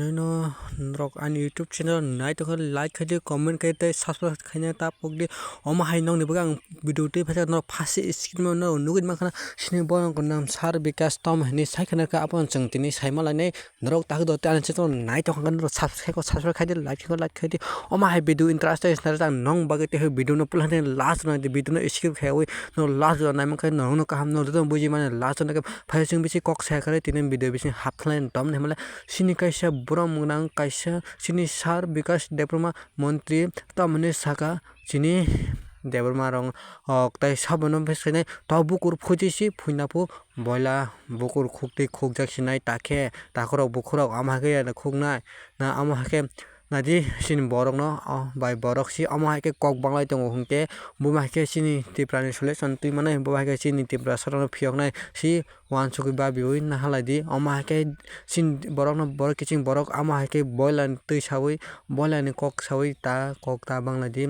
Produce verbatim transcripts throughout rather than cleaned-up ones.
Nino norok ani YouTube channel nai tongkha, like khaidi, comment khaidi, tei subscribe khaina ta pokdi. Omo hai nokni bagwi ang video twi phaikha, norok phasi screen o norok nugwi mankha, sini borok nam Sir Bikash Tom hinwi sai khana kha, abono chwng tini saima lainai. Norok tak do tei ani channel nai tongkha, norok subscribe khaidi, like khaidi, like khaidi. Omo hai video interest tei sinari ta nong bagwi tei video no puila last no video no skip khaiwi norok last o naimankha, norokno kaham no buji mani last o naikhe phai chwng bisi kok sai kha tini video bisi hap khlai dom hinmale. Sini kaisa borok mwnang kaisa sini Sir Bikash Debbarma montri tamoni saka sini Debbarma rok, ok, tei sabono bwskanai to bukur phuti si phuina phu boila bukur khukti khukjak sinai takhe takhorok bukhurok ama hakhe khuknai na ama hakhe nadi sini borokno o bai borok si ama hakhe kok banglai tongo hinkhe buma hakhe sini Tripura ni solution twi manai buma hakhe sini Tripura sorokno phiyoknai si. Uansugwi babiui nahalai di, omo hai khe chini borokno borok kiching borok, omo hai khe boilani twi saui, boilani kok saui ta kok ta bangla di.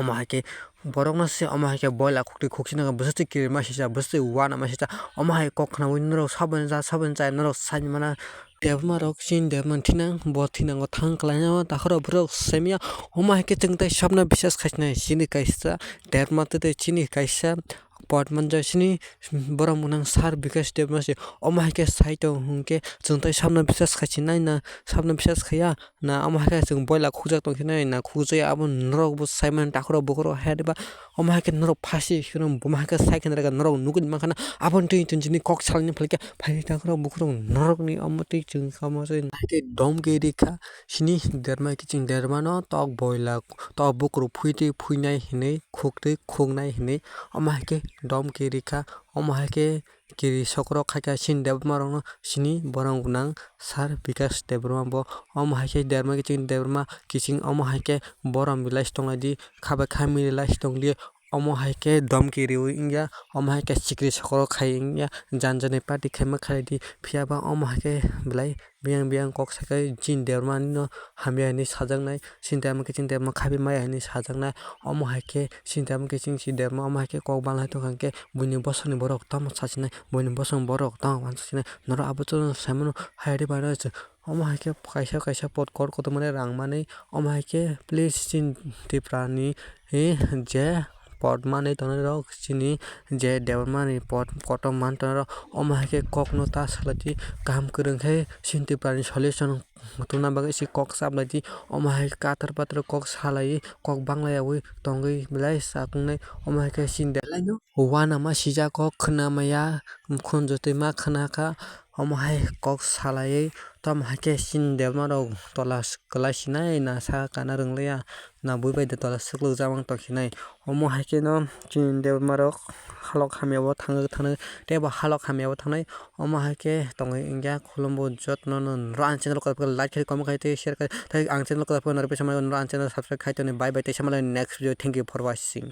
Omo hai khe borokno se omo hai khe boila khuktwi khuksina bwswk twi kirima sisa, bwswk twi uanama sisa, omo hai kok khnaui norok saboni ja saboni chai norok saimana. Debma rok chini debma thinang, bo thinango thang khlaina takhorok borok semiya, omo hai khe chwng tai sabna bisas khaisnai chini kaisa debma tei chini kaisa. Pot manjak sini borok mwnang Sir Bikash Debbarma se omo hai khe sai tong hwnkhe chwng tai sabno bisas khai sinai na sabno bisas khaiya na omo hai khe chwng boila khukjak tong khe nai na khukjakya abo norok bo sai mani takhorok bukhurok hai diba omo hai khe norok phasi kheno buma hai khe sai khe norok nugwi mankha na aboni twi chwng chini kok salni phaikhe phaini takhorok bukhurok norokni omo twi chwng kamo se nai khe domki rikha sini derma kiching dermano tok boila tok bukruk phuitwi phuinai hinwi khuktwi khuknai hinwi omo hai khe domki rikha omo hai khe kiri sokrok khaikha chini debma rokno sini borok gwnang Sir Bikash Debbarma bo omo hai khe derma kiching derma kiching omo hai khe borom belai se tonglai di kha bai kha mili lai se tongdi omo hai khe domki riui wngya omo hai khe sikri sokrok khai wngya jan jani party khaima khaidi phiya ba omo hai khe belai. Biyang biyang kok sakai chini debma no hamya hinwi sajaknai, chini debma khe chini debma khabi maya hinwi sajaknai. Omo hai khe chini debma khe chini si debma omo hai khe kok bana hai tongkha hwnkhe buini bosongni borok tamo sasinai, buini bosongni borok tamo uansuksinai. Norok abo chwngno saimano hai rwbaino chwng omo hai khe kaisa kaisa pot kor kotormani rang manwi omo hai khe please chini Tripurani. Hi je pot manwi tongnai rok chini je debma ni pot kotor man tongnai rok omo hai khe kokno ta salai di kaham kwrwng khe chini Tripura ni solution tungna bagwi se kok chaplai di omo hai katar patar kok salai kok banglai yaui tongwi belai chaknai omo hai khe chini de uanama sijak kok khna maya khunjotwi ma khna kha omo hai kok salai tamo hai khe chini debma rok tola kwlai sinai na sa kana rwngliya. Na bui bai de tola swklugjak mang tongkhinai. Omo hai kheno chini debma rok halok hamya o thangwi thangwi tei bo halok hamya o thangnai. Omo hai khe tongwi wngya khulumbo jotono no norok ang channel kwtal like khai comment khai tei share khai tei ang channel kwtal norok bisa norok ang channel subscribe khai tongni bye bye tei samalai next video thank you for watching.